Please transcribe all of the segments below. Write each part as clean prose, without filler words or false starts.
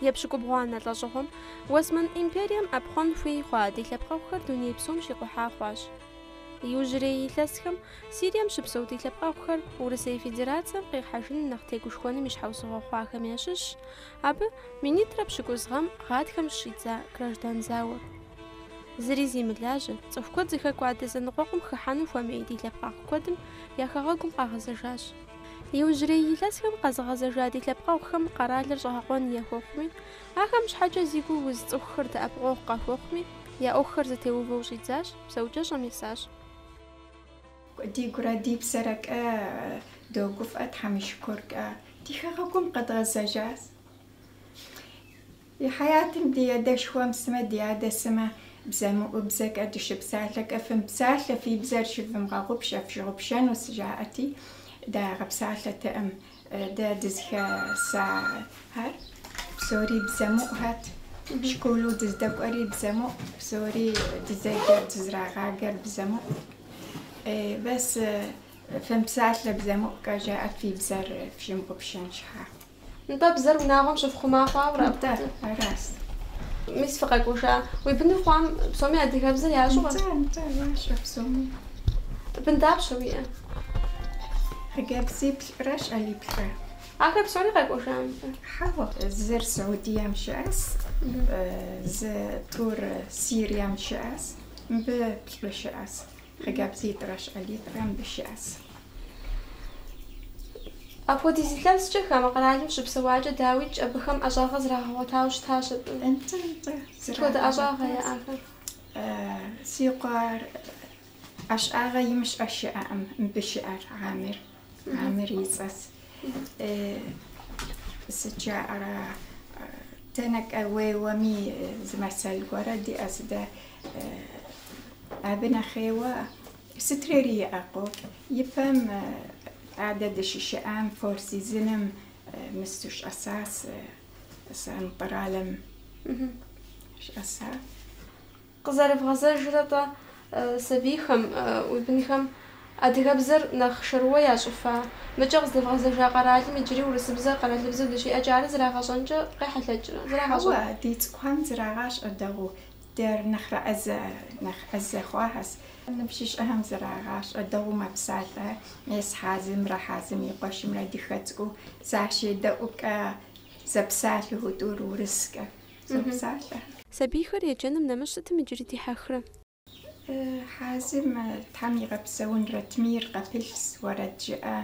Епщыкӏубгъуанэ лӏэщӏыгъуэм Уэсмэн империем ӏэпхъуэн хуей хъуа ди лъэпкъэгъухэр дуней псом щикъухьа хъуащ. Иужьрей илъэсхэм Сирием щыпсэу ди лъэпкъэгъухэр Урысей Федерацэм къихьэжыным нэхъ тегушхуэным и щхьэусыгъуэ хъуахэм ящыщщ абы минитӏрэ пщыкӏуз гъэм гъатхэм щыщӏидза граждан зауэр. Зыри зимылажьэ, цӏыху куэд зыхэкӏуадэ зэныкъуэкъум хыхьэну хуэмей ди лъэпкъэгъу куэдым я хэгъэгум къагъэзэжащ. Иужьрей илъэсхэм къэзыгъэзэжа ди лъэпкъэгъухэм къэралыр щӏэгъэкъуэн яхуэхъуми, ахэм щхьэкӏэ зи гу уз цӏыхухэр дэӏэпыкъуэгъу къахуэхъуми, я ӏуэхухэр зэтеувэу щӏидзащ, псэукӏэщӏэм есащ. Дигурэ ди псэрэкӏэ догуфӏэ, Тхьэм и шыкуркӏэ ди хэгъэгум къэдгъэзэжащ. И хьэятым ди адэшхуэм сымэ, ди адэ сымэ бзэмыӏубзэкӏэ дыщыпсалъэкӏэ фымыпсалъэ, фи бзэр щывмыгъэгъупщэ, фщыгъупщэнущ, жаӏэти, дагъэпсалъэтэкъым. Дэ дызыхэсахэр псори бзэмыӏухэт, школу дыздэкӏуэри бзэмыӏу, псори дызэджэр, дызрагъаджэр бзэмыӏу. Бэс фымыпсалъэ бзэмыӏукӏэ жаӏэт фи бзэр фщымыгъупщэн щхьа. Нтӏэ, бзэр унагъуэм щыфхъума хъуауэ Нтӏэ, аращ. Мис фыкъэкӏуэжа. Уи быну хъуам псоми адыгэбзэр ящӏэу Нтӏэ, нтӏэ, ящӏэ псоми. Бын дапщэ уиӏэ? Хъыджэбзиплӏрэ щӏалиплӏрэ. Ахэр псори къэкӏуэжа мыбы? Хьэуэ. Зыр Саудием щыӏэс, зы тӏур Сирием щыӏэс, мыбы плӏы щыӏэс. Хъыджэбзитӏрэ щӏалитӏрэ мыбы щыӏэс. Апхуэдиз илъэскӏэ хамэ къэралым щыпсэуакӏэ, дауикӏ, абыхэм ӏэщӏагъэ зрагъэгъуэтауэ щытащ абы. Нтӏэ, нтӏэ, Сыт хуэдэ ӏэщӏагъэ яӏэхэр? Си къуэр ӏэщӏагъэ имыщӏэ щыӏэкъым, мыбы щыӏэр Амир. Амир и цӏэс. Сыт жаӏэрэ, дэнэкӏэ уеуэми зы мэсэл гуэрэ диӏэс дэ. Абы нэхъейуэ сытрери иӏэ къокӏ. Ипэм адэ дыщыщыӏам Four Season-м мысту щӏэсас, Централым щӏэса. Къызэрывгъэзэжрэ-тӏэ сабийхэм, уи бынхэм адыгэбзэр нэхъ шэрыуэ ящӏыфа? Мыкӏэ къыздэвгъэзэжа къэралым иджыри урысыбзэр къэралыбзэу дыщиӏэкӏэ ар зрагъэщӏэнкӏэ къехьэлъэкӏрэ? Зрагъэщӏэн? Хьэуэ, ди цӏыкӏухэм зрагъащӏэ дэгъуэу. Дэр нэхърэ ӏэзэ, нэхъ ӏэзэ хъуахэс. Ныбжьыщӏэхэм зрагъащӏэ дэгъуэу мэпсалъэ. Мес Хьазымрэ Хьазым и къуэшымрэ дыхэт цӏыкӏуу сащедэӏукӏэ зэпсалъэу тӏур урыскӏэ зопсалъэ. Сабийхэр еджэным нэмыщӏ сытым иджыри дихьэхрэ? Хьазым Тхьэм игъэпсэун Ратмир къапылъс уэрэд жыӏэ.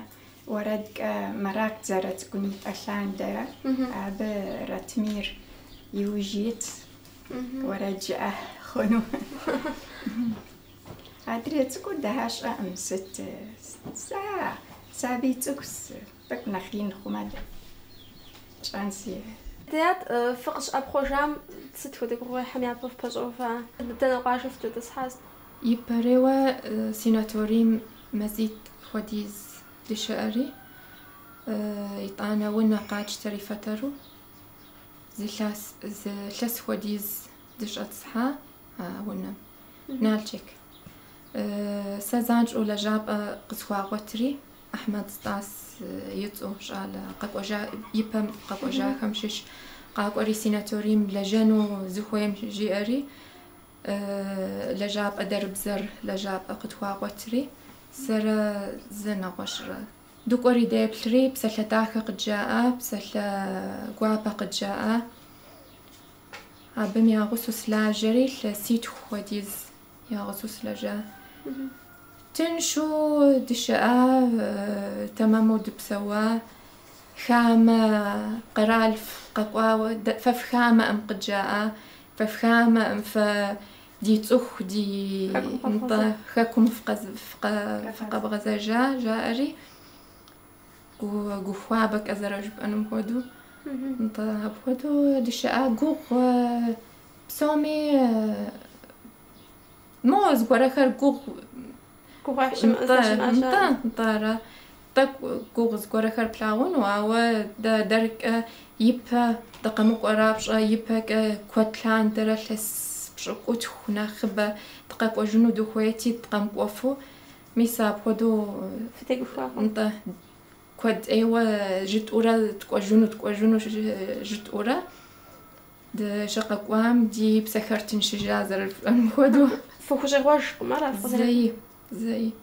Уэрэдкӏэ Марат зэрыцӏыкӏунитӏэ лъандэрэ абы Ратмир иужь ит уэрэд жыӏэ хъуну. Адрей цӏыкӏур дащӏэкъым сыт сэ сабий цӏыкӏущ, тӏэкӏу нэхъ ин хъумэ тщӏэнси. Даят, фыкъыщыӏэпхъуэжам сыт хуэдэ гугъуехьым япэ фыпэщӏэува? Дэнэ къуажэ фыдэтӏысхьа? Ипэрейуэ санаторийм мазитӏ хуэдиз дыщыӏэри, итӏанэ унэ къатщтэри фэтэру зы илъэс хуэдиз дыщӏэтӏысхьа а унэм, Налшык. Сэ занщӏэу лэжьапӏэ къысхуагъуэтри, Ахьмэд Стӏас и цӏэу щӏалэ къэкӏуэжа, ипэм къэкӏуэжахэм щыщ къакӏуэри санаторийм лэжьэну зыхуейм жиӏэри, лэжьапӏэ дэрбзэр лэжьапӏэ къытхуагъуэтри, сэрэ зы нэгъуэщӏрэ. Дыкӏуэри деплъри, псалъэ дахэ къыджаӏа, псалъэ гуапэ къыджаӏа. Абым я гъусэу сылажьэри, илъэситху хуэдиз я гъусэу сылэжьа. Тыншу дыщыӏа, тэмэму дыпсэуа, хамэ къэрал фыкъэкӏуауэ, фэ фыхамэӏым къыджаӏа, фэ фыхамэӏым, фэ ди цӏыху, ди нтӏэ хэкум фыкъэбгъэзэжа, жаӏэри, гу хуабэкӏэ зэрыжыпӏэнум хуэдэу. Нтӏэ, апхуэдэу дыщыӏа гугъу псоми мо зыгуэрэхэр гугъу Гугъуехь щымыӏэ здэщыӏащ. Нтӏэ, нтӏэ, ара. Тӏэкӏу гугъу зыгуэрэхэр плъагъуну, ауэ дэ дэркӏэ ипэ дыкъэмыкӏуэрапщӏэ, ипэкӏэ куэд лъандэрэ илъэс пщӏыкӏутху нэхъыбэ дыкъэкӏуэжыну дыхуейти, дыкъэмыкӏуэфу. Мис апхуэдэу Фытегушхуакъым. Нтӏэ, куэд ӏейуэ жытӏурэ ткӏуэжыну, ткӏуэжыну жытӏурэ. Дыщыкъэкӏуам ди псэхэр тыншыжа зэрыжыпӏэным хуэдэу. Фыхущӏегъуэжкъым, ара? Зэи, зэи.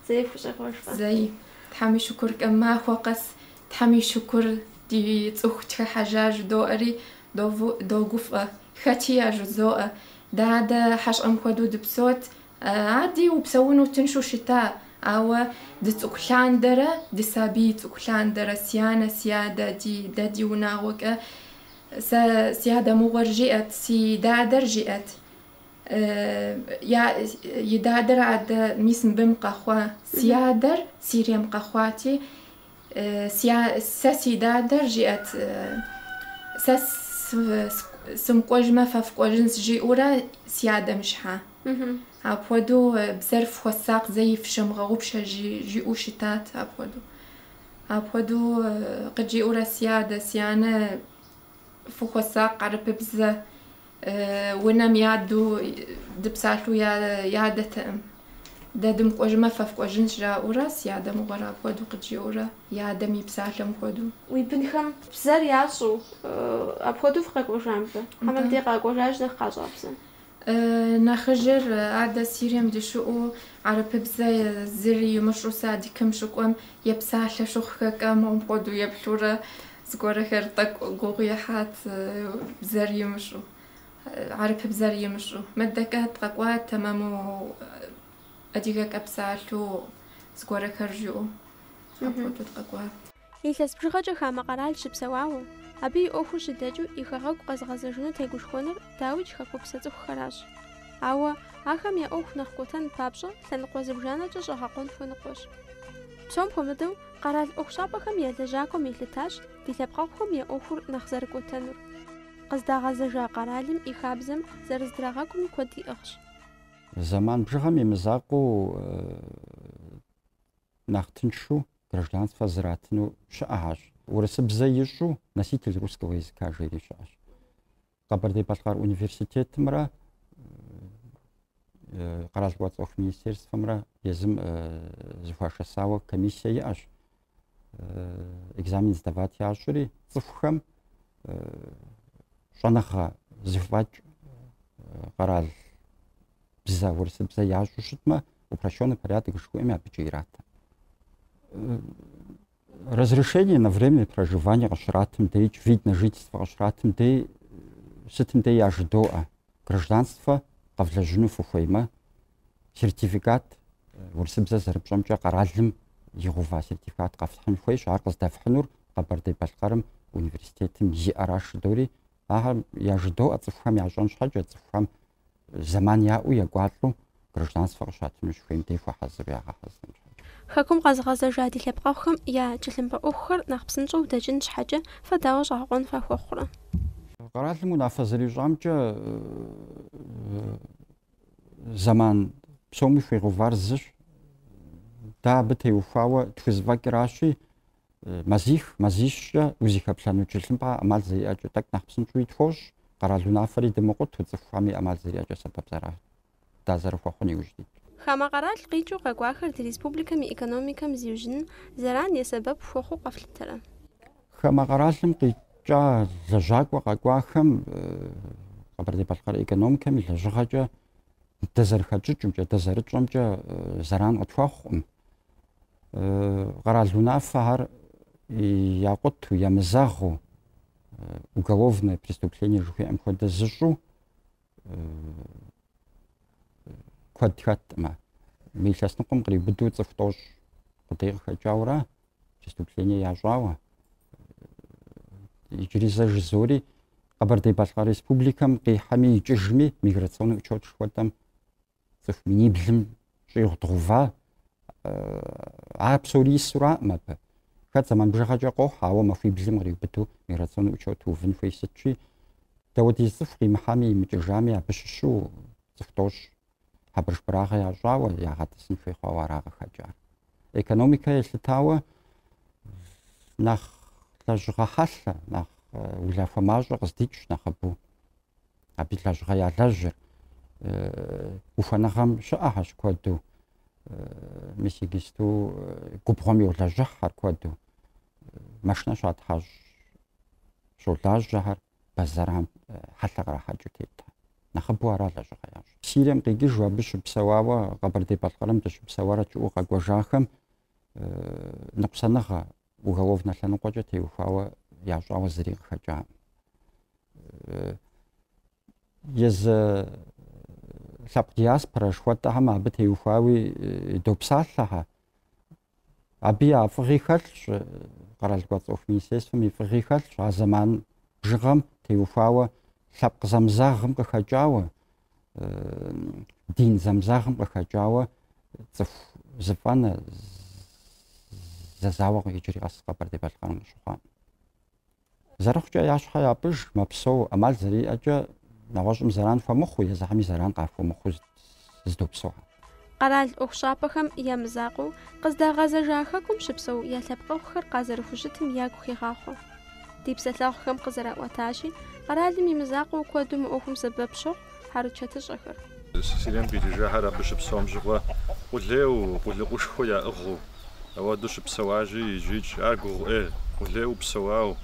Зэи фыхущӏегъуэжкъым. Зэи. Тхьэм и шыкуркӏэ махуэ къэс Тхьэм и шыкур ди цӏыху тхыхьэжа жыдоӏэри догуфӏэ. Хэти яжызоӏэ. Дэ адэ хьэщӏэм хуэдэу дыпсэут. Ади упсэуну тыншу щыта, ауэ дыцӏыкӏу лъандэрэ, дысабий цӏыкӏу лъандэрэ, си анэ, си адэ, ди дэ ди унагъуэкӏэ сэ си адэ мыгъуэр жиӏэт, си дадэр жиӏэт. Я и дадэр адэ мис мыбым къэхъуа. Си адэр Сирием къэхъуати, сэ си дадэр жиӏэт, сэ сымыкӏуэжмэ фэ фыкӏуэжынщ жиӏэурэ си адэм щхьа. Апхуэдэу бзэр фхуэсакъ зэи фщымыгъэгъупщэ жиӏэу щытат апхуэдэу. Апхуэдэу къыджиӏэурэ си адэ, си анэ фыхуэсакъ хьэрыпыбзэ унэм ядэу дыпсалъэу ядэтэкъым. Дэ дымыкӏуэжмэ фэ фыкӏуэжынщ жаӏэурэ, си адэ мыгъуэр апхуэдэу къыджиӏэурэ, и адэм и псалъэм хуэдэу. Уи бынхэм бзэр ящӏэу апхуэдэу фыкъэкӏуэжа мыбы? Хьэмэ мыбдеж къэкӏуэжащ нэхъ къащӏа бзэ? Нэхъыжьыр адэ Сирием дыщыӏэу хьэрыпыбзэ зыри имыщӏэу садикым щыкӏуэм епсалъэ щыхъухэкӏэ моуэ хуэдэу еплъурэ зыгуэрхэр тӏэкӏу гугъу ехьат бзэр имыщӏэу, хьэрыпыбзэр имыщӏэу. Мыдэкӏэ дыкъэкӏуат тэмэму адыгэкӏэ псалъэу зыгуэрхэр жиӏэу апхуэдэу дыкъэкӏуат. Илъэс бжыгъэкӏэ хамэ къэрал щыпсэуауэ, абы и ӏуэхур щыдэкӏыу и хэгъэгу къэзыгъэзэжыну тегушхуэныр дауикӏ хэкупсэ цӏыхухэращ. Ауэ ахэм я ӏуэху нэхъ кӏуэтэн папщӏэ лъэныкъуэ зыбжанэкӏэ щӏэгъэкъуэн хуэныкъуэщ. Псом хуэмыдэу, къэрал ӏуэхущӏапӏэхэм я лэжьакӏуэм елъытащ ди лъэпкъэгъухэм я ӏуэхур нэхъ зэрыкӏуэтэнур. Къыздагъэзэжа къэралым и хабзэм зэрыздрагъэкӏуми куэд иӏыгъщ. Зэман бжыгъэм и мызакъуэу нэхъ тыншу гражданствэ зратыну щыӏэхэщ. Урысыбзэ ищӏу носитель русского языка жери щыӏэщ. Къэбэрдей-Балъкъэр университетымрэ къэрал кӏуэцӏ ӏуэху министерствэмрэ езым зэхуашэсауэ комиссие иӏэщ. Экзамен сдавать ящӏри, цӏыхухэм щӏэныгъэ зэфӏэкӏ къэрал бзэ, урысыбзэ ящӏу щытмэ, упрощенный порядок жыхуиӏэми абыкӏэ ират. Разрешение на временное проживание къыщратым дейкӏ, вид на жительство къыщратым дей, сытым дей яжыдоӏэ. Гражданство къэвлэжьыну фыхуеймэ, сертификат урысыбзэ зэрыпщӏэмкӏэ къэралым игъэува сертификат къэфхьын хуейщ. Ар къыздэфхьынур Къэбэрдей-Балъкъэрым университетым иӏэращ жыдори, ахэр яжыдоӏэ цӏыхухэм ящӏэн щхьэкӏэ, цӏыхухэм зэман яӏэу екӏуалӏэу гражданствэ къыщатыну щыхуейм дей хуэхьэзыру ягъэхьэзырын щхьэкӏэ. Хэкум къэзыгъэзэжа ди лъэпкъэгъухэм я тхылъымпӏэ ӏуэхухэр нэхъ псынщӏэу дэкӏын щхьэкӏэ фэ дауэ щӏэгъэкъуэн фахуэхъурэ? Къэралым унафэ зэрищӏамкӏэ зэман псоми хуигъэувар зыщ. Дэ абы теухуауэ тхузэфӏэкӏращи, Мазих, мазищкӏэ узыхэплъэну тхылъымпӏэ ӏэмал зэриӏэкӏэ тӏэкӏу нэхъ псынщӏэуи тхуощӏ, къэрал унафэри дымыкъутэу, цӏыхухэми ӏэмал зэриӏэкӏэ сэбэп дазэрыхуэхъун иужь диту. Хамэ къэрал къикӏыу къэкӏуахэр ди республикэм и экономикэм зиужьыным зэран е сэбэп хуэхъуу къэфлъытэрэ? Хамэ къэралым къикӏа лэжьакӏуэ къэкӏуахэм Къэбэрдей-Балъкъэр экономикэм и лэжьыгъэкӏэ дызэрыхэтщӏыкӏымкӏэ, дызэрытщӏэмкӏэ зэран къытхуэхъукъым. Къэрал унафэхэр якъутэу, емызэгъыу, уголовное преступление жыхуиӏэм хуэдэ зыщӏу куэд хэткъымэ. Мы илъэс ныкъуэм къриубыдэу цӏыху тӏощӏ къудей къыхэкӏауэра, преступление ящӏауэ. Иджыри зэ жызори, Къэбэрдей-Балъкъэр Республикэм къихьэми икӏыжми миграционный учет жыхуэтӏэм Цӏыху миниблым щӏигъу дгъэува, ар псори исураӏым абы. Хэт зэман бжыгъэкӏэ къохьэ, ауэ махуиблым къриубыдэу миграционный учет увын хуей сытщи, дауэдиз цӏыху къимыхьами имыкӏыжами абы щыщу цӏыху тӏощӏ хьэбыршыбырагъэ ящӏауэ, ягъэтӏысын хуей хъуауэ ара къыхэкӏар. Экономикэ елъытауэ нэхъ лэжьыгъэ хьэлъэ, нэхъ улахуэ мащӏэ къыздикӏщ нэхъыбэу. Абы лэжьыгъэ ялэжьыр ухуэныгъэм щыӏэхэщ куэду. Мис иджысту губгъуэм йолэжьыхьхэр куэду. Машинэ щатхьэщӏ щолажьэхэр. Бэзэрхэм хьэлъэ кърахьэкӏыу тетхэр. Нэхъыбэу ара лэжьыгъэ ящӏ. Сирием къикӏыжу абы щыпсэуауэ, Къэбэрдей-Балъкъэрым дыщыпсэуарэ жыӏэу къэкӏуэжахэм ныкъусаныгъэ уголовнэ лъэныкъуэкӏэ теухуауэ ящӏауэ зыри къыхэкӏакъым. Езы лъэпкъ диаспорэ жыхуэтӏэхэм абы теухуауи допсалъэхэ. Абы я фӏыгъи хэлъщ, къэрал кӏуэцӏ ӏуэху министерствэм и фӏыгъи хэлъщ а зэман бжыгъэм теухуауэ лъэпкъ зэмызэгъым къыхэкӏауэ, дин зэмызэгъым къыхэкӏауэ цӏыху зыфӏэнэ зэзауэ иджыри къэс Къэбэрдей-Балъкъэрым къыщыхъуакъым. Зэрыхъукӏэ я щхьэ япӏыж, мэпсэу, ӏэмал зэриӏэкӏэ нэгъуэщӏым зэран хуэмыхъуу, езыхэми зэран къахуэмыхъуу зыдопсэухэ. Къэрал ӏуэхущӏапӏэхэм я мызакъуэу, къыздагъэзэжа хэкум щыпсэу я лъэпкъэгъухэр къазэрыхущытым ягу хегъахъуэ. Ди псэлъэгъухэм къызэраӏуэтащи, къэралым и мызакъуэу куэду мы ӏуэхум сэбэп щохъу хьэрычэтыщӏэхэр. Сирием къикӏыжахэр абы щыпсэум щыгъуэ къулейуэ, къулыкъушхуэ яӏыгъыу, ауэдэу щыпсэуащи, иджыикӏ ар гугъу ӏей, къулейуэ псэуау,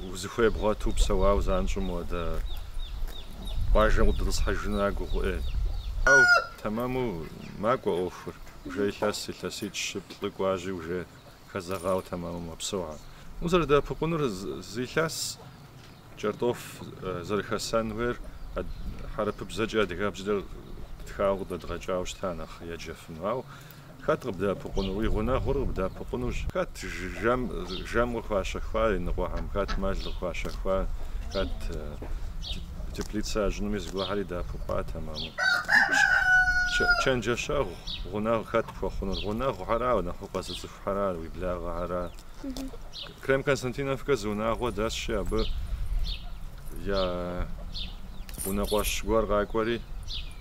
узыхуей бгъуэту псэуау занщӏэу мыуэдэ къуажэм къыдэтӏысхьэжыну ар гугъу ӏей. Ау тэмэму макӏуэ ӏуэхур, уже илъэс, илъэситӏ, щы, плӏы кӏуащи, уже хэзэгъауэ тэмэму мэпсэухэр. Узэрыдэӏэпыкъунур зы илъэс кӏэртӏоф зэрыхэсэн хуейр хьэрыпыбзэкӏэ адыгэбзэкӏэ тхауэ къыдэдгъэкӏауэ щыта нэхъ еджэфыну. Ауэ хэт къыбдэӏэпыкъунур? Уи гъунэгъур къыбдэӏэпыкъунущ. Хэт жэм, жэм къыхуащэхуа иныкъуэхэм, хэт мэл къыхуащэхуа, хэт теплицэ ящӏынуми зыгуэрхэри дэӏэпыкъуа тэмэму. Чэнджэщэгъу гъунэгъу хэт пхуэхъунур? Гъунэгъухьэра, нэхъ укъэзыцӏыхухьэра, уи благъэхьэра? Крем-Константиновкэ зы унагъуэ дэсщи, абы я унэкъуэщ гуэр къакӏуэри,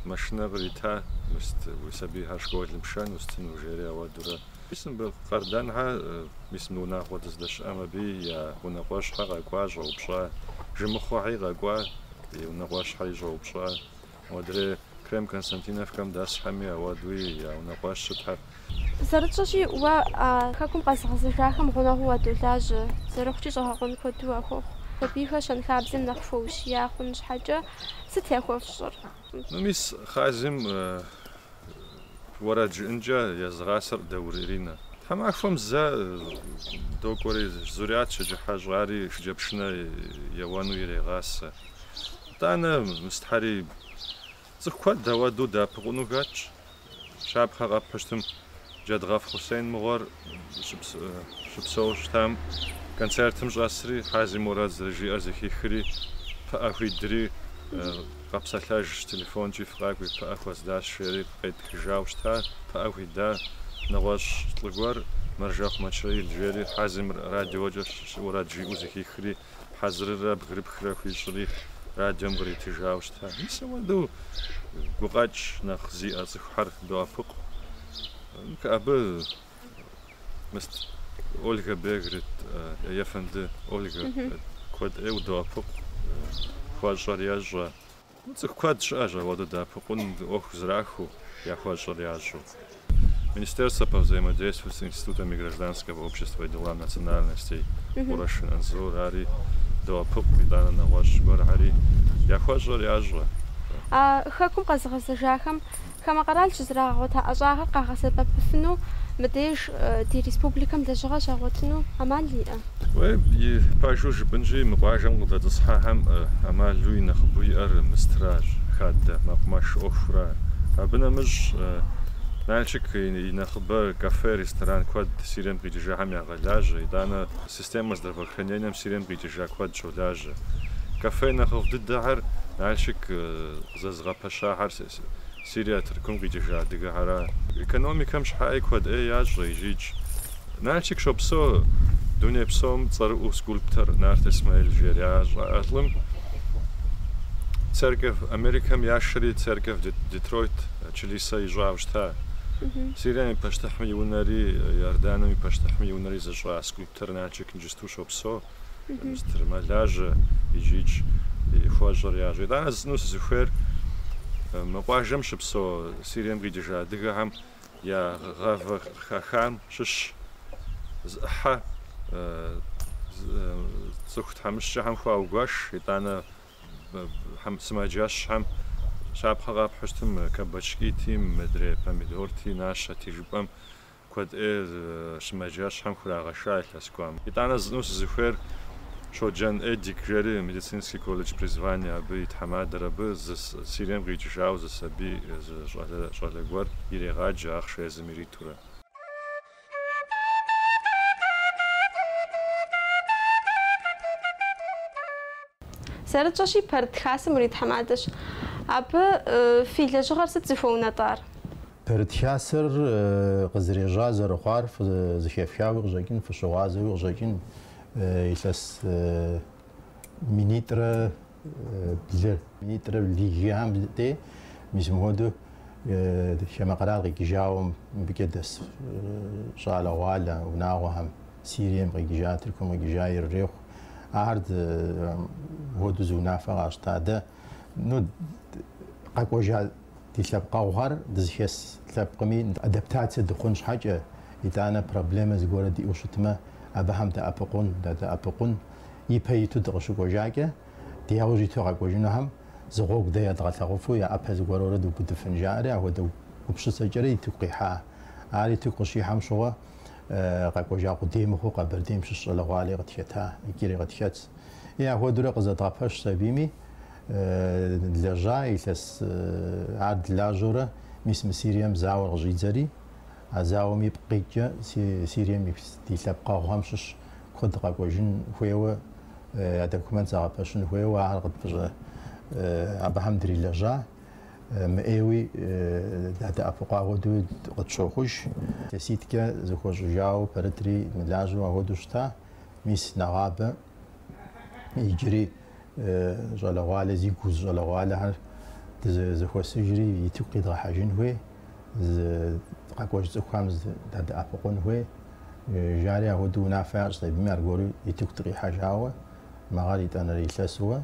машинэ кърита, мыст уи сабийхэр школым пшэну, стыну жери ауэдурэ. Мис мыбы Къардэнхэ, мис мы унагъуэ дыздэщыӏэм абы я унэкъуэщхьэ къэкӏуа, щӏэупщӏа, Жымыхъуэхьи къэкӏуа, и унэкъуэщхьэри щӏэупщӏа. Модрей Крем-Константиновкэм дэсхэми ауэдуи я унэкъуэщ щытхэр. Зэрытщӏэщи, уэ а хэкум къэзыгъэзэжахэм гъунэгъуу уадолажьэ, зэрыхъукӏи щӏэгъэкъуэн куэду уахуохъу. Сабийхэр щэнхабзэм нэхъ хуэущия хъун щхьэкӏэ сыт яхуэфщӏэр? Ну, мис Хъазим уэрэд жыӏэнкӏэ езыгъасэр Даур Иринэ. Тхьэмахуэм зэ докӏуэри Зурят щыкӏыхьэщӏари шыкӏэпшынэ еуэну ирегъасэ. Итӏанэ мыстхьэри цӏыху куэд ауэдэу дэӏэпыкъуну хэтщ. Щапхъэ къэпхьу щытым Джэдгъэф Хъусен мыгъуэр щыпсэу щытам концертым щӏэсри, Хьэзим уэрэд зэрыжиӏэр зэхихри, пыӏэ хуидри, къэпсэлъэжщ телефонкӏи фыкъакӏуи пыӏэ хуэздащ жери къетхыжауэ щыта, пыӏэ хуида нэгъуэщӏ лӏы гуэр Мэржэхъу Мэчрэил жери Хьэзим радиокӏэ уэрэд жиӏэу зэхихри, Хьэзыррэ бгырыпхрэ хуищӏри радиом къритыжауэ щыта. Мис ауэдэу гукъэкӏ нэхъ зиӏэ цӏыхухэр доӏэпыкъу. Абы мыст Ольгэ Бегрет, Ефэнды Ольгэ куэд ӏейуэ доӏэпыкъу, хуэщӏэр ещӏэ. Цӏыху куэд щыӏэщ ауэдэу дэӏэпыкъун ӏуэху зэрахуэу, яхуэщӏэр ящӏэу. Министерство по взаимодействию с институтами гражданского общества и делам национальностей Къурашын Анзор ари доӏэпыкъу, итӏанэ нэгъуэщӏ гуэрхэри яхуэщӏэр ящӏэ. А хэкум къэзыгъэзэжахэм хамэ къэрал щызрагъэгъуэта ӏэщӏагъэр къагъэсэбэпыфыну мыдеж ди республикэм лэжьыгъэ щагъуэтыну ӏэмал иӏэ? Уей, и пэжу жыпӏэнщи, мы къуажэм къыдэтӏысхьахэм ӏэмалу и нэхъыбэу иӏэр мыстращ, хадэ, мэкъумэш ӏуэхура. Абы нэмыщӏ Налшык и нэхъыбэ кафе, ресторан куэд Сирием къикӏыжахэм ягъэлажьэ, итӏанэ система здравоохранением Сирием къикӏыжа куэд щолажьэ. Кафе нэхъыфӏ дыдэхэр Налшык къызэзыгъэпэщахэр Сирие, Тыркум къикӏыжа адыгэхэра. Экономикэм щхьэи куэд ӏей ящӏэ иджыикӏ. Налшык щопсэу дуней псом цӏэрыӏуэу скульптор Нарт Исмаил жери. А лӏым церковь Америкэм яшэри церковь Детройт чылисэ ищӏауэ щыта. Сирием и пащтыхьым и унэри, Иорданым и пащтыхьым и унэри зыщӏа скульптор Налшык иджысту щопсэу. Мыстыр мэлажьэ иджыикӏ хуэщӏэр ящӏэ. Итӏанэ жысӏэну сызыхуейр мы къуажэм щыпсэу Сирием къикӏыжа адыгэхэм я гъавэ къыхахам щыщ зы ӏыхьэ Цӏыху тхьэмыщкӏэхэм хуаугуэш, итӏанэ сымаджэщхэм щапхъэ къэпхьу щытым кабачкити, мыдрей помидорти, нащэти жыпӏэм куэд ӏей сымаджэщхэм хурагъэша илъэс кӏуам. Итӏанэ жысӏэну сызыхуейр Щоджэн Эдик жери медицинский колледж призвания абы и тхьэмадэр абы зы Сирием къикӏыжауэ зы сабий, зы щӏалэ гуэр ирегъаджэ ахъшэ езым иритурэ. Зэрытщӏэщи, Пэрыт Хасэм уритхьэмадэщ. Абы фи лэжьыгъэр сыт зыхуэунэтӏар? Пэрыт Хасэр къызэрежьа зэрыхъуар зэхэфхауи къыщӏэкӏын, фыщыгъуазэуи къыщӏэкӏын илъэс минитӏрэ блы, минитӏрэ блы гъэм дей, мис мыхуэдэу хамэ къэрал къикӏыжауэ мыбыкӏэ дэс щӏалэгъуалэ унагъуэхэм, Сирием къикӏыжа, Тыркум къикӏыжа ирырехъу. Ахэр мыхуэдэу зы унафэ къащта. Дэ, ну, къэкӏуэжа ди лъэпкъэгъухэр дызыхэс лъэпкъми адаптацие дыхъун щхьэкӏэ, итӏанэ проблемэ зыгуэрэ диӏэу щытмэ, абыхэм дэӏэпыкъун, дадэӏэпыкъун, ипэ иту дыкъыщыкӏуэжакӏэ, ди яужь иту къэкӏуэжынухэм зы гъуэгу дэ ядгъэлъагъуфу я ӏэпэ зыгуэрурэ дыубыдыфын жаӏэри, апхуэдэ гупсысэкӏэрэ итыку къихьа. Ар итыку къыщихьэм щыгъуэ къэкӏуэжа къудей мыхъуу Къэбэрдейм щыщ щӏалэгъуали къытхэта, иджыри къытхэтщ. И апхуэдэурэ къызэдгъэпэщ абыми, длэжьа илъэс ар длажьэурэ мис мы Сирием зауэр къыщӏидзэри, а зауэм ипкъ къикӏкӏэ Сирием ди лъэпкъэгъухэм щыщ куэд къэкӏуэжын хуейуэ, я документ зэгъэпэщын хуейуэ ахэр къытпыщӏэ абыхэм дрилэжьа. Мыӏейуи дадэӏэпыкъуа хуэдэуи къытщохъуж. Илъэситӏкӏэ зэхуэщӏыжауэ Пэрытри мылажьэу апхуэдэу щыта. Мис нэгъабэ иджыри щӏалэгъуалэ, зигу уз щӏалэгъуалэхэр дызэхуэсыжри итыку къидгъэхьэжын хуей, къэкӏуэж цӏыхухэм дадэӏэпыкъун хуей. Жари апхуэдэу унафэ ящӏ абыми аргуэру итыку дыкъихьэжауэ, мы гъэр етӏуанэрэ илъэсуэ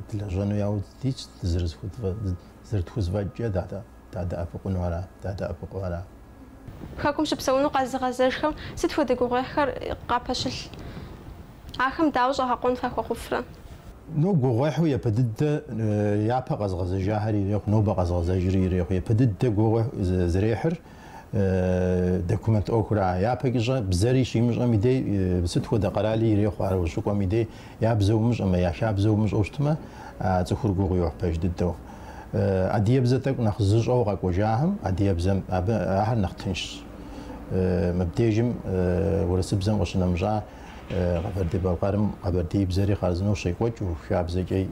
дылэжьэну яужь дитщ, зэрытхузэфӏэкӏкӏэ дадэӏэпыкъуну ара, дадэӏэпыкъуу ара. Хэкум щыпсэуну къэзыгъэзэжхэм сыт хуэдэ гугъуехьхэр къапэщылъ? Ахэм дауэ щӏэгъэкъуэн фахуэхъуфрэ? Ну, гугъуехьу япэ дыдэ япэ къэзгъэзэжахэр ирехъу, нобэ къэзгъэзэжри ирехъу. Япэ дыдэ гугъуехь зэрехьыр документ ӏуэхура. Япэкӏыщӏэ бзэри щимыщӏэм и дей, сыт хуэдэ къэрали ирехъу ар ущыкӏуэм и дей, я бзэ умыщӏэмэ, я хабзэ умыщӏэу щытмэ, а цӏыхур гугъу йохь пэж дыдэу. Адыгэбзэ тӏэкӏу нэхъ зыщӏэу къэкӏуэжахэм, адыгэбзэм абы ахэр нэхъ тыншщ. Мыбдежым урысыбзэм къыщынэмыщӏа Къэбэрдей-Балъкъэрым къэбэрдеибзэри хъарзынэу щекӏуэкӏыу, хабзэкӏэ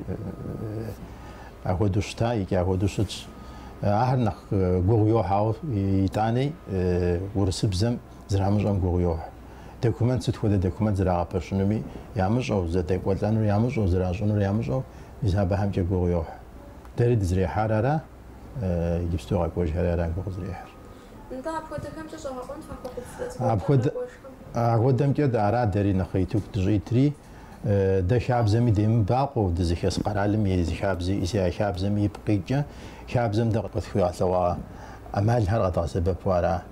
апхуэдэу щыта икӏи апхуэдэу щытщ. Ахэр нэхъ гугъу йохь, ауэ итӏани урысыбзэм зэрамыщӏэм гугъу йохь. Документ сыт хуэдэ документ зэрагъэпэщынуми ямыщӏэу, зэдэкӏуэлӏэнур ямыщӏэу, зэращӏынур ямыщӏэу, мис абыхэмкӏэ гугъу йохь. Дэри дызэрехьар ара, иджыпсту къэкӏуэжхэри ара гугъу зэрехьыр. Нтӏэ, апхуэдэхэмкӏэ щӏэгъэкъуэн фахуэхъуфрэ зыгуэркӏэ къэкӏуэжхэм? Апхуэдэмкӏэ ара дэри нэхъ итыку дыщӏитри, дэ хабзэми демыбакъуэу, дызыхэс къэралым и зы хабзэ иӏэси, а хабзэми ипкъ къикӏкӏэ, хабзэм дэ къытхуигъэлъэгъуа ӏэмалхэр къэдгъэсэбэпу ара.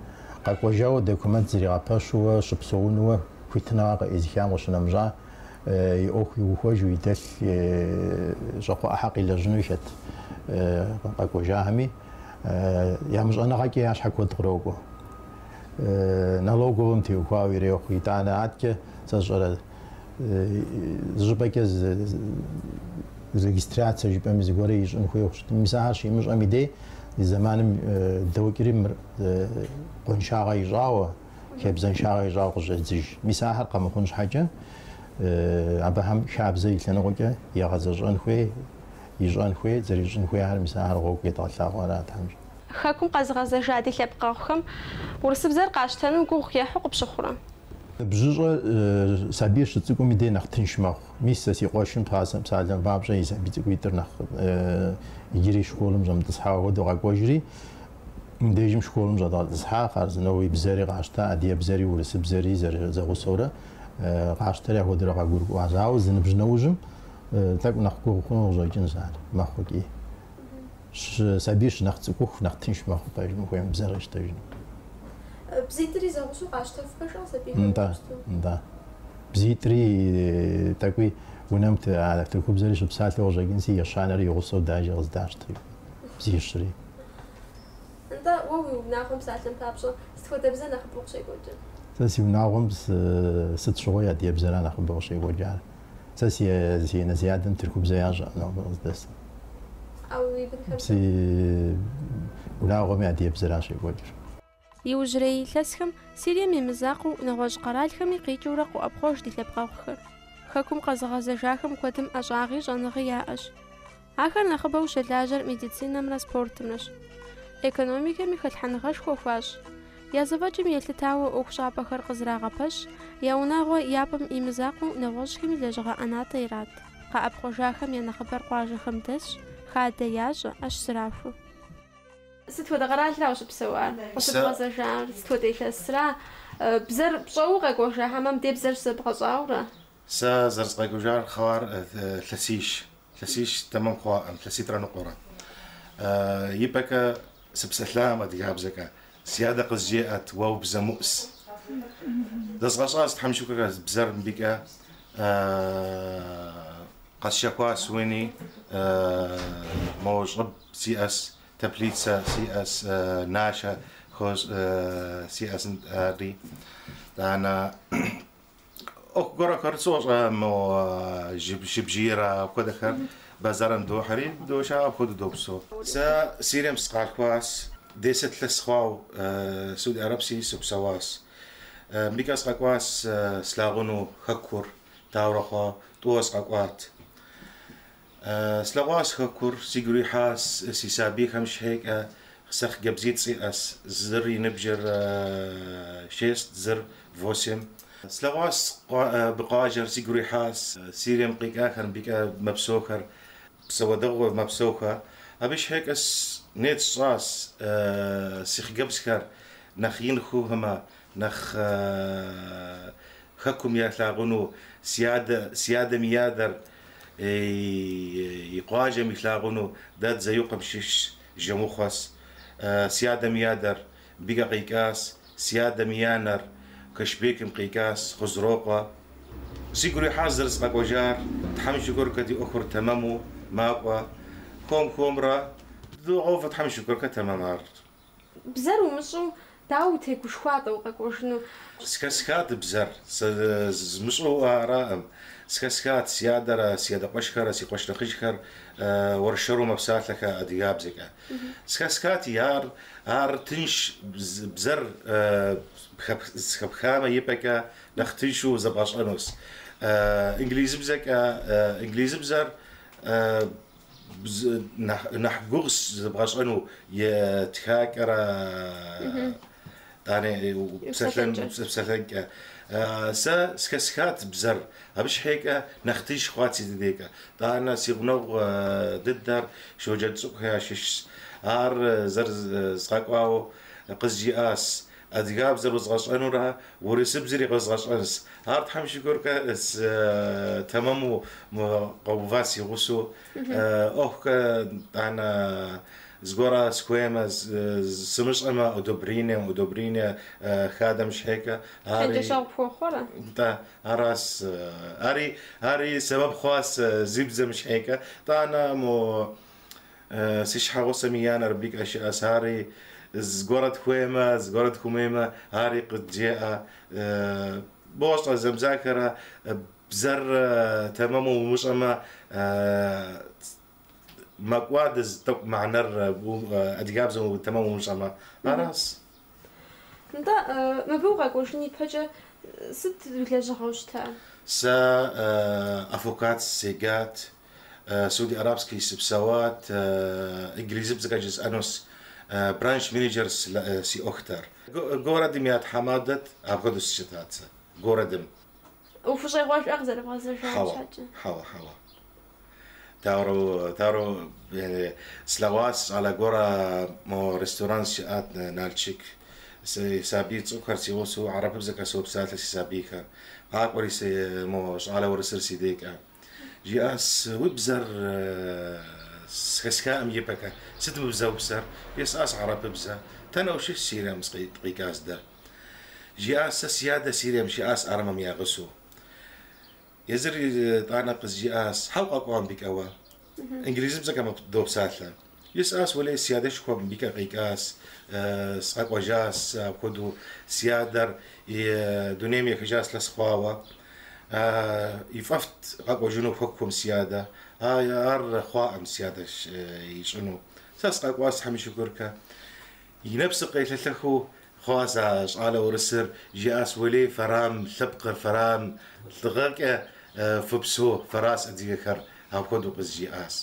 Къэкӏуэжауэ документ зэригъэпэщууэ, щыпсэунуэ хуитыныгъэ къыӏизыхам къыщынэмыщӏа, и ӏуэху иухуэжу, и дэлъ щӏакхъуэ ӏыхьэ къилэжьыну хэт къэкӏуэжахэми, ямыщӏэныгъэкӏэ я щхьэ куэд кърокӏуэ. Налоговым теухуауэ ирехъу, итӏанэ аткӏэ сэ сщӏэрэ зыщӏыпӏэкӏэ регистрацие жыпӏэми зыгуэрэ ищӏын хуейуэ щытми, мис ахэр щимыщӏэм и дей и зэманым докӏри мыр къуаншагъэ ищӏауэ, хабзэншагъэ ищӏауэ къыщӏедзыж. Мис ахэр къэмыхъун щхьэкӏэ абыхэм хабзэ и лъэныкъуэкӏэ егъэзэщӏэн хуей, ищӏэн хуей, зэрищӏын хуейхэр мис ахэр гъуэгу едгъэлъагъуу ара тхьэм. Хэкум къэзыгъэзэжа ди лъэпкъэгъухэм урысыбзэр къащтэну гугъу ехьу къыпщыхъурэ? Ныбжьыщӏэ сабийр щыцӏыкӏум и дей нэхъ тынш мэхъу. Мис сэ си къуэшым псалъэм папщӏэ и сабий цӏыкӏуитӏыр нэхъ иджыри школым щӏэмытӏысхьауэ хуэдэу къэкӏуэжри, мыбдежым школым щӏэдгъэтӏысхьа, хъарзынэу и бзэри къащта, адыгэбзэри урысыбзэри зэрызэгъусэурэ къащтэри апхуэдэурэ къагурыӏуащ. Ауэ зы ныбжь нэужьым тӏэкӏу нэхъ гугъу хъуну къыщӏэкӏынщ ар, мэхъу икӏи. Сабийр щынэхъ цӏыкӏуху, нэхъ тынш мэхъу пэжым ухуейм бзэр къищтэжыну. Бзитӏри зэгъусэу къащтэф пэжкъэ сабийхэм Нтӏэ, иджыпсту? нтӏэ. Бзитӏри тӏэкӏуи унэм тыркубзэри щыпсалъэу къыщӏэкӏынси, ещанэри и гъусэу дажэ къыздащтри, бзищри. Нтӏэ, уэ уи унагъуэм псалъэм папщӏэ, сыт хуэдэ бзэ нэхъыбэу къыщекӏуэкӏыр? Сэ си унагъуэм сыт щыгъуи адыгэбзэра нэхъыбэу къыщекӏуэкӏар. Сэ си анэ си адэм тыркубзэ ящӏэкъым нобэ къыздэсым. А уи бынхэм? Си унагъуэми адыгэбзэра щекӏуэкӏыр. Иужьрей илъэсхэм Сирием и мызакъуэу нэгъуэщӏ къэралхэми къикӏыурэ къоӏэпхъуэж ди лъэпкъэгъухэр. Хэкум къэзыгъэзэжахэм куэдым ӏэщӏагъи щӏэныгъи яӏэщ. Ахэр нэхъыбэу щылажьэр медицинэмрэ спортымрэщ. Экономикэми хэлъхьэныгъэшхуэ хуащӏ. Я зэфӏэкӏым елъытауэ ӏуэхущӏапӏэхэр къызэрагъэпэщ, я унагъуэ япӏым и мызакъуэу нэгъуэщӏхэми лэжьыгъэ ӏэнатӏэ ират. Къэӏэпхъуэжахэм я нэхъыбэр къуажэхэм дэсщ, хадэ ящӏэ, ӏэщ зэрахуэ. Сыт хуэдэ къэралра ущыпсэуар? Къыщыбгъэзэжар сыт хуэдэ илъэсра? Бзэр пщӏэуэ укъэкӏуэжа хьэмэ мыбдей бзэр щызэбгъэщӏауэрэ? Сэ зэрызкъэкӏуэжар хъуар илъэсищ. Илъэсищ тэмэм хъуаӏым, илъэситӏрэ ныкъуэрэ. Ипэкӏэ сыпсэлъам адыгабзэкӏэ. Си адэ къызжеӏэт, уэ убзэмыӏус. Зэзгъэщӏащ Тхьэм шыкуркӏэ бзэр мыбыкӏэ. Къэсщэхуащ уни, мо щӏыб сиӏэс, теплицэ сиӏэс, нашэ сиӏэс ари. Итӏанэ ӏуэху гуэрхэр сощӏэ, мо шыбжийрэ апхуэдэхэр базарым дохьэри дощэ, апхуэдэу допсэу. Сэ Сирием сыкъалъхуащ, 10 илъэс хъуауэ Сауди Арабси сыпсэуащ. Мыбыкӏэ сыкъэкӏуащ слъагъуну хэкур, дауэрэ хъуа, тӏууэ сыкъэкӏуат. Слъэгъуащ хэкур, сигу ирихьащ си сабийхэм щхьэкӏэ, сэ хъыджэбзитӏ сиӏэс, зыр и ныбжьыр шесть, зыр восемь. Слъэгъуащ къуажэр, сигу ирихьащ, Сирием къикӏахэр, мыбыкӏэ мэпсэухэр, псэуэ дэгъуэ мэпсэухэ. Абы щхьэкӏэ нет сщӏащ си хъыджэбзхэр нэхъ ин хъухэмэ, нэхъ хэкум ялъагъуну, си адэ, си адэм и адэр и къуажэм илъагъуну, дэ Дзэюкъым щыщщ, Жэмыхъуэс. Си адэм и адэр мыбыкӏэ къикӏащ, си адэм и анэр Кышбекым къикӏащ, Хъузрокъуэ. Сигу ирихьащ зэрысыкъэкӏуэжар, Тхьэм шыкуркӏэ ди ӏуэхур тэмэму макӏуэ. Хуэм-хуэмрэ догъэувэ Тхьэм шыкуркӏэ тэмэм ар. Бзэр умыщӏэу дауэ утегушхуа-тӏэ укъэкӏуэжыну? Схэсхат бзэр, сэ змыщӏэу араӏым. Схэсхат си адэрэ, си адэ къуэшхэрэ, си къуэш нэхъыжьхэр уэршэру мэпсалъэхэ адыгабзэкӏэ. Схэсхати ар, ар тынш бзэр зхэпхамэ ипэкӏэ нэхъ тыншу зэбгъэщӏэнущ. Инглизыбзэкӏэ, инглизыбзэр нэхъ гугъущ зэбгъэщӏэну и тхакӏэрэ тӏани псэлъэнкӏэ. Сэ схэсхат бзэр, абы щхьэкӏэ нэхъ тынш хъуат си дыдейкӏэ. Тӏанэ си гъунэгъу дыдэр Щоджэнцӏыкӏухэ ящыщщ. Ар зэрызгъэкӏуауэ къызжиӏащ, адыгабзэр узгъэщӏэнурэ урысыбзэри къэзгъэщӏэнщ. Ар Тхьэм шыкуркӏэ тэмэму къэува си гъусэу. ӏуэхукӏэ тӏанэ зыгуэрэ схуеймэ, сымыщӏэмэ, удобрение, удобрение хадэм щхьэкӏэ. Чэнджэщэгъу пхуэхъуэрэ? Нтӏэ, аращ. Ари, ари сэбэп хъуащ зи бзэм щхьэкӏэ. Тӏанэ мо си щхьэгъусэм и анэр мыбыкӏэ щыӏэщ, ари зыгуэрэ тхуеймэ, зыгуэрэ тхумеймэ, ари къыджеӏэ. Бощӏэ зэмызэхэрэ бзэр тэмэму умыщӏэмэ, мэкӏуадэ зы тӏэкӏу мыхьэнэр адыгабзэм тэмэму умыщӏэмэ. Аращ. Нтӏэ, мыбы укъэкӏуэжын ипэкӏэ сыт уи лэжьыгъэу щыта? Сэ адвокат седжат, Сауди Арабский сыпсэуат, инглизыбзэкӏэ жысӏэнущ, branch manager си ӏуэхутэр. Городым я тхьэмадэт, апхуэдэу сыщытат сэ, городым. Ухущӏегъуэжӏэ къызэрыбгъэзэжам Хьэуэ, щхьэкӏэ? хьэуэ, хьэуэ. Дауэрэ, дауэрэ слъэгъуащ щӏалэ гуэрэ мо ресторан щыӏат Налшык. Си сабий цӏыкӏухэр си гъусэу хьэрыпыбзэкӏэ сопсалъэ си сабийхэр. Къакӏуэри си мо щӏалэ урысыр си декӏэ. Жиӏащ, уи бзэр схэсхаӏым ипэкӏэ. Сыт мы бзэ упсэр? Жесӏащ хьэрыпыбзэ. Тэнэ ущыщ Сирием къикӏащ дэ. Жиӏащ, сэ си адэ Сирием щыӏащ армэм я гъусэу. Езыр итӏанэ къызжиӏащ, Хьэ укъэкӏуа мыбыкӏэ уэ? Инглизыбзэкӏэ допсалъэ. Жысӏащ, Уэлей, си адэшхуэ мыбыкӏэ къикӏащ, сыкъэкӏуэжащ, апхуэдэу си адэр и дунейм ехыжащ илъэс хъуауэ. Ифӏэфӏт къэкӏуэжыну хэкум си адэ. Ар хъуаӏым си адэ ищӏыну. Сэ сыкъэкӏуащ, Тхьэм и шыкуркэ. И нэпсыр къелъэлъэхыу хъуащ а щӏалэ урысыр, жиӏащ, Уэлей, фэрам лъэпкъыр, фэрам лӏыгъэкӏэ фыпсэу, фэращ адыгэхэр, апхуэдэу къызжиӏащ.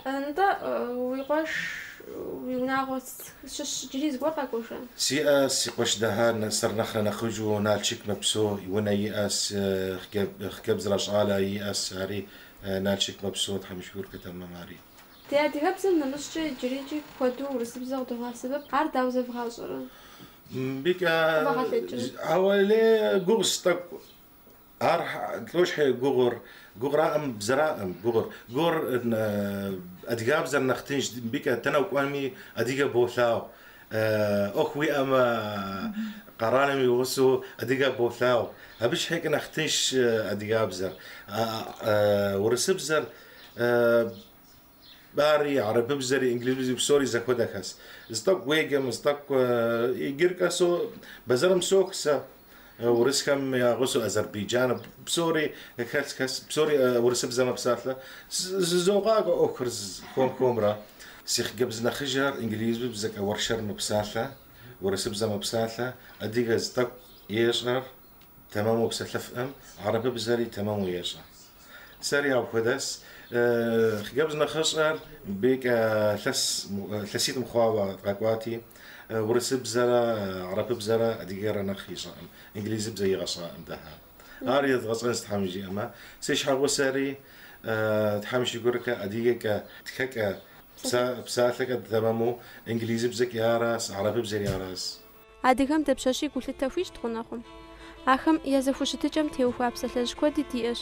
Нтӏэ, уи къуэш, уи унагъуэ щыщ иджыри зыгуэр къэкӏуэжа? Сиӏэ, си къуэш Дэхьэн сэр нэхърэ нэхъыжьу Налшык мэпсэу, унэ иӏэс, хъыджэбзрэ щӏалэ иӏэс, ари Налшык мэпсэу, Тхьэм и шыкуркэ тэмэм ари. Ди адыгэбзэм нэмыщӏкӏэ иджырикӏи куэду урысыбзэ къыдогъэсэбэп. Ар дауэ зэвгъащӏэрэ? Мыбыкӏэ Къывэгъэлъэкӏрэ? ауэ лей гугъущ тӏэкӏу. Ар лӏощхьэ гугъур, гугъураӏым бзэраӏым, гугъур. Гугъур адыгабзэр нэхъ тынш, мыбыкӏэ дэнэ укӏуэми адыгэ болъагъу. ӏуэху уиӏэмэ, къэралым и гъусэу адыгэ болъагъу. Абы щхьэкӏэ нэхъ тынш адыгабзэр. Урысыбзэр Ари, арабыбзэри, инглизыбзэри псори зэхуэдэхэс. Зы тӏэкӏу уеджэм, зы тӏэкӏу иджыр къэсу бэзэрым сох сэ. Урысхэм я гъусэу Азербайджан псори хэлъхэс, псори урысыбзэ мэпсалъэ. Зызогъакӏуэ ӏуэхур хуэм-хуэмрэ. Си хъыджэбз нэхъыжьыр инглизыбзэкӏэ уэршэр мэпсалъэ, урысыбзэ мэпсалъэ, адыгэ зы тӏэкӏу ещӏэр, тэмэму псэлъэфӏым, арабыбзэри тэмэму ещӏэ. Сэри апхуэдэс. Хъыджэбз нэхъыщӏэр мыбыкӏэ илъэситӏым хъуауэ къэкӏуати, урысыбзэрэ арабыбзэрэ адыгэрэ нэхъ ищӏэӏым, инглизыбзэ игъэщӏаӏым Дэхьэ. Ар едгъэщӏэнщ Тхьэм жиӏэмэ. Си щхьэгъусэри Тхьэм и шыкуркэ адыгэкӏэ, тхэкӏэ, псалъэкӏэ тэмэму, инглизыбзэкӏи аращ, арабыбзэри аращ. Адыгэм дапщэщи гулъытэ хуищӏт гъунэгъум. Ахэм я зэхущытыкӏэм теухуа псалъэжь куэди диӏэщ.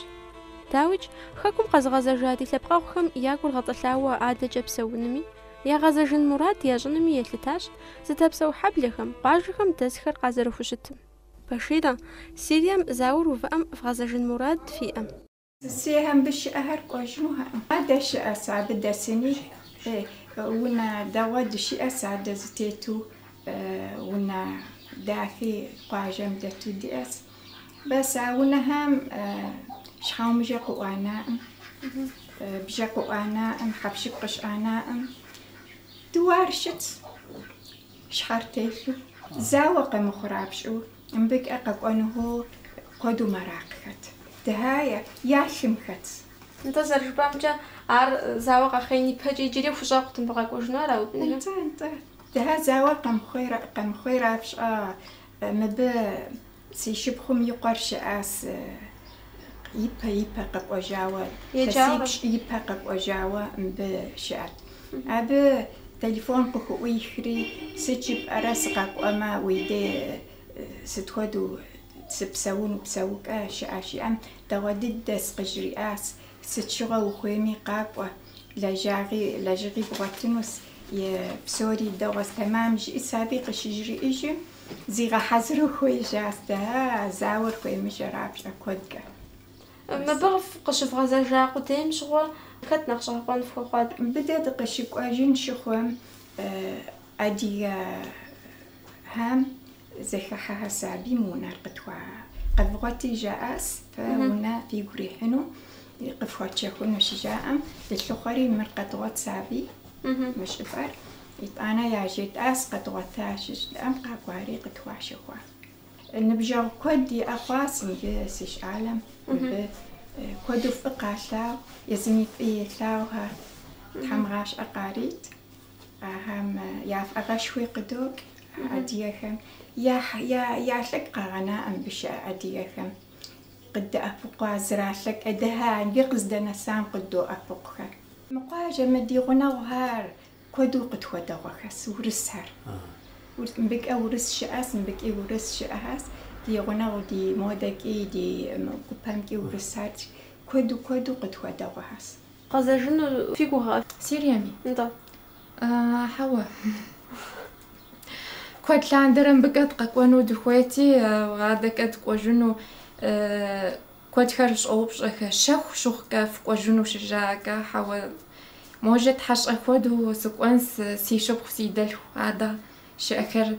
Дауикӏ, хэкум къэзыгъэзэжа ди лъэпкъэгъухэм я гур гъэтӏылъауэ адэкӏэ псэунуми, ягъэзэжын мурад ящӏынуми елъытащ зыдэпсэу хьэблэхэм, къуажэхэм дэсхэр къазэрыхущытым. Баширэ, Сирием зауэр увыӏэм вгъэзэжын мурад фиӏэ? Сирием мыбы щыӏэхэр кӏуэжынухэкъым. Адэ щыӏэс, абы дэсыни, унэ дэгъуэ дыщиӏэс, адэ зытету унэ дахи къуажэм дэту диӏэс. Бэс а унэхэм щхьэгъубжэ къыӏуанаӏым, бжэ къыӏуанаӏым, хьэпшып къыщӏанаӏым. Дыуар щытщ, щхьэр телъу. Зауэ къэмыхъурапщӏу, мыбыкӏэ къэкӏуэнухэу куэду мэракъхэт. Дыхьая, я лъым хэтщ. Нтӏэ, зэрыжыпӏэмкӏэ, ар зауэ къэхъеин ипэкӏэ иджыри хущӏэкъут мыбы къэкӏуэжыну ара уи бынхэр? Нтӏэ, нтӏэ. Дыхьэ зауэр къэмыхъуейрапщӏэ мыбы си шыпхъум и къуэр щыӏащ ипэ ипэ къэкӏуэжауэ, илъэсипщӏ ипэ къэкӏуэжауэ мыбы щыӏэт. Абы телефон къыхуӏуихри, сыт жыпӏэрэ сыкъэкӏуэмэ, уи дей сыт хуэдэу сыпсэуну псэукӏэ щыӏэ жиӏэм, дэгъуэ дыдэс къыжриӏащ, сыт щыгъуэ ухуейми къакӏуэ, лэжьагъи лэжьыгъи бгъуэтынус, псори дэгъуэс тэмам жиӏи сабий къыщыжриӏэжым, зигъэхьэзыру хуежьащ, дэ зауэр хуемыжьэрапщӏэ куэдкӏэ. Мыбы къыщывгъэзэжа къудейм щыгъуэ хэт нэхъ щӏэгъэкъуэн фхуэхъуат? Мыбы дэ дыкъыщыкӏуэжын щыхъум адыгэхэм зэхыхьэхэ сабийм унэр къытхуа къэвгъуэти жаӏащ, фэ унэ фигу ирихьыну, къыфхуэтщэхуну щыжаӏэм, дылъыхъуэри мыр къэдгъуэт сабий, мы щӏыпӏэр. Итӏанэ яжетӏащ, къэдгъуэта щыжытӏэм къакӏуари къытхуащэхуа. Ныбжьэгъу куэд иӏэ хъуащ мыбы си щӏалэм, мыбы куэду фӏы къалъагъу, езыми фӏы елъагъухэр, Тхьэм гъащӏэ къарит. Ахэм я фӏыгъэшхуи къыдокӏ адыгэхэм. Ялъэкӏ къагъэнаӏым мыбы щыӏэ адыгэхэм. Къыддэӏэпыкъуа зэралъэкӏ дыхьэ иджы къыздэнэсам къыддоӏэпыкъухэр. Мы къуажэ, мы ди гъунэгъухэр куэду къытхуэдэгъуэхэс, урысхэр. Мыбыкӏэ урыс щыӏэс, мыбыкӏи урыс щыӏэхэс. Ди гъунэгъу, ди модэкӏи, ди гупэмкӏи урысхэр куэду куэду къытхуэдэгъуэхэс. Къэзэжыну фи гугъэ? Сириеми? Нтӏэ. Хьэуэ. Куэд лъандэрэ мыбыкӏэ дыкъэкӏуэну дыхуейти, адэкӏэ дыкӏуэжыну. Куэдхэр щӏоупщӏэхэ, щэху щыхъукӏэ фыкӏуэжыну щыжаӏэкӏэ, хьэуэ, можэт хьэщӏэ хуэдэу сыкӏуэнс, си шыпхъу, си дэлъху адэ щыӏэхэр.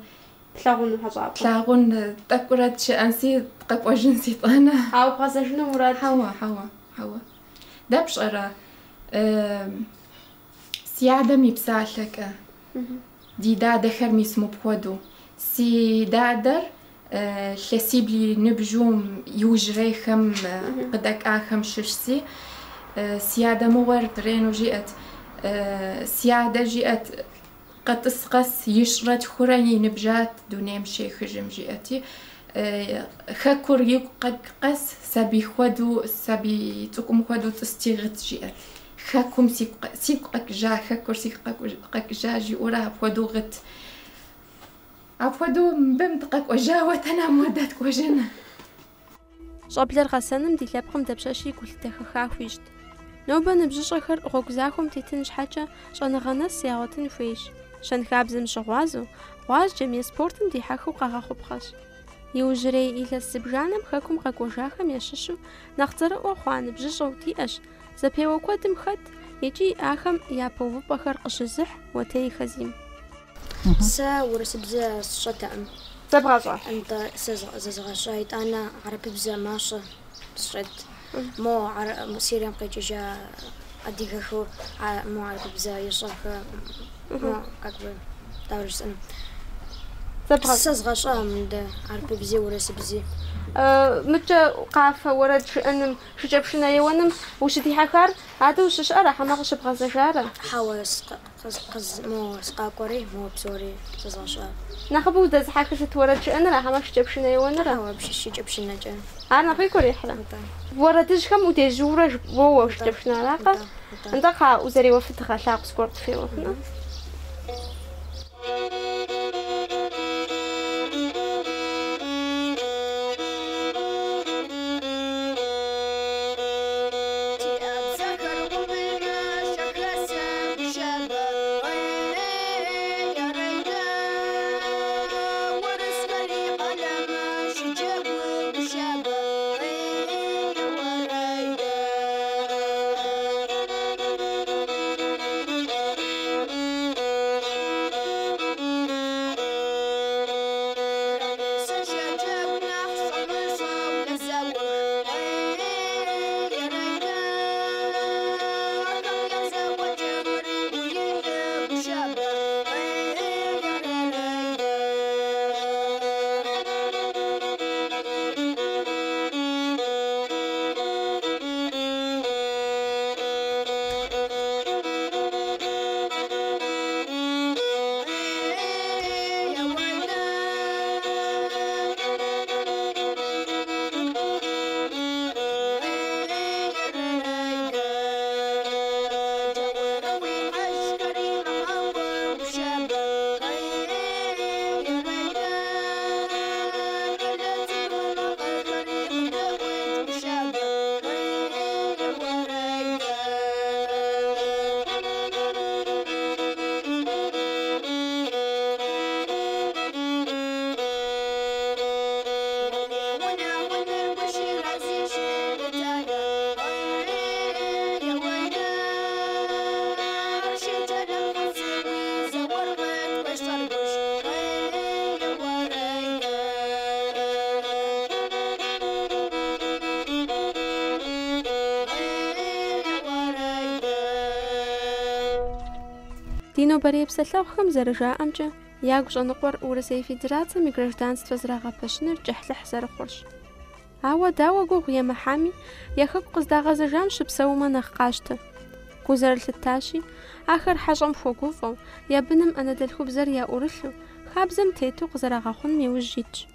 Плъагъуну хьэщӏапӏэ. Тлъагъун тӏэкӏурэ тщыӏэнси, къэкӏуэжынс итӏанэ. Ауэ бгъэзэжыну мурад? Хьэуэ, хьэуэ, хьэуэ. Дэ пщӏэрэ, си адэм и псалъэкӏэ, ди дадэхэр мис мыпхуэдэу. Си дадэр илъэсибл и ныбжьу иужьрейхэм къыдэкӏахэм щыщси, си адэ мыгъуэр рену жиӏэт, си адэ жиӏэт, къэтӏыс къэс ищӏрэ тхурэ и ныбжьат дунейм щехыжым жиӏэти, хэкур игу къэкӏ къэс сабий хуэдэу, сабий цӏыкӏум хуэдэу тӏысти гъыт жиӏэт. Хэкум сигу къэкӏыжа, хэкур сигу къэкӏыжа жиӏэурэ апхуэдэу гъыт. Апхуэдэу мыбым дыкъэкӏуэжауэ дэнэ модэ дыкӏуэжын? Щӏэблэр гъэсэным ди лъэпкъым дапщэщи гулъытэ хэха хуищӏт. Нобэ ныбжьыщӏэхэр гъуэгу захуэм тетын щхьэкӏэ щӏэныгъэ нэс ягъуэтын хуейщ. Щэнхабзэм щыгъуазэу, гъуазджэм е спортым дихьэхыу къэгъэхъупхъэщ. Иужьрей илъэс зыбжанэм хэкум къэкӏуэжахэм ящыщу нэхъ цӏэрыӏуэ хъуа ныбжьыщӏэу диӏэщ зэпеуэ куэдым хэт икӏи ахэм япэ увыпӏэхэр къыщызыхь Уэтей Хазим. Сэ урысыбзэ сщӏэтэкъым. Зэбгъэщӏа? Нтӏэ, сэ зэзгъэщӏа, итӏанэ хьэрыпыбзэ мащӏэ сщӏэт. Мо Сирием къикӏыжа адыгэхэу мо хьэрыпыбзэ ищӏэхэ, мо как бы дауэ жысӏэну. Сэ згъэщӏа мыдэ хьэрыпыбзи урысыбзи. Мыкӏэ къафэ уэрэд жыӏэным, шыкӏэпшынэ еуэным ущыдихьэхар адэ ущыщыӏэра хьэмэ къыщыбгъэзэжара? Хьэуэ, мо сыкъакӏуэри, мо псори зэзгъэщӏа. Нэхъыбэу удэзыхьэхыр сыт уэрэд жыӏэныра хьэмэ шыкӏэпшынэ еуэныра? Хьэуэ, шыкӏэпшынэкӏэ. Ар нэхъ уигу ирихьрэ? Нтӏэ. Уэрэдыжьхэм удежьуурэ уоуэ шыкӏэпшынэ аракъэ? Нтӏэ. Нтӏэ, кхъа узэреуэфыр дыгъэлъагъу зыгуэр къытхуеуэфыну? Ди нобэрей псэлъэгъухэм зэрыжаӏэмкӏэ, ягу щӏэныкъуэр Урысей Федерацэм и гражданствэ зрагъэпэщыныр кӏыхьлӏыхь зэрыхъурщ. Ауэ дауэ гугъу емыхьами, я хэку къыздагъэзэжам щыпсэумэ нэхъ къащтэ. Гу зэрылъыттащи, ахэр хьэщӏэм хуэгуфӏэу, я быным анэдэлъхубзэр яӏурылъу, хабзэм тету къызэрагъэхъуным иужь итщ.